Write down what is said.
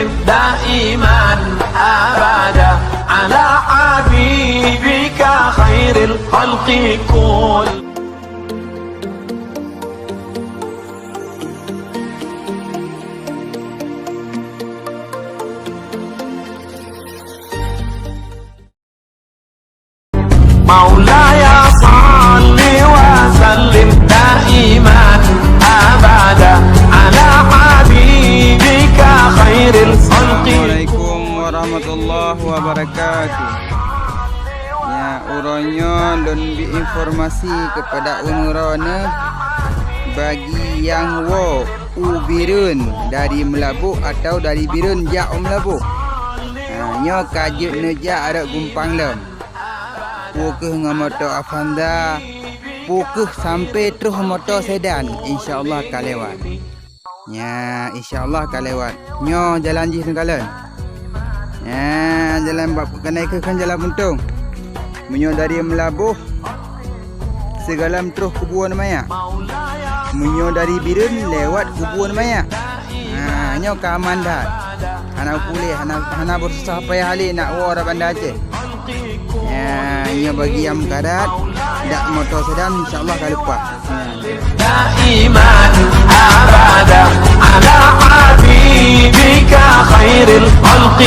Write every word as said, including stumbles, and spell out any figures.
دائما أبدا على حبيبك خير الخلق كل. مولاي صل وسلم دائما أبدا على حبيبك خير الخلق. Assalamualaikum warahmatullahi wabarakatuh. Ya, uroe nyoe lôn bi informasi kepada ureueng-ureueng bagi nyang woe u Bireuen dari Meulaboh atau dari Bireuen jak u Meulaboh. Ha, nyoe ka jeuet neujak rot gumpang lom. Peu kheueh ngon moto Avanza, peu kheueh sampoe troh moto sedan, insya Allah ka lewat. Nya, insya Allah ka lewat. Nyoe jalan jih neukalon. Nya, jalan bak keunan kheueh kan jalan puntông. Meunyoe dari Meulaboh, sigohlom troh Kubu Aneuk Manyak. Meunyoe dari Bireuen lewat Kubu Aneuk Manyak. Ha, nyoe ka aman that. Hana puléh, hana, hana beususah payah lé nak woe rot Banda Aceh. Ya, nyoe bagi nyang meukarat, dak moto sedan, insya Allah ka leupah. دائما أبدا على حبيبك خير الخلق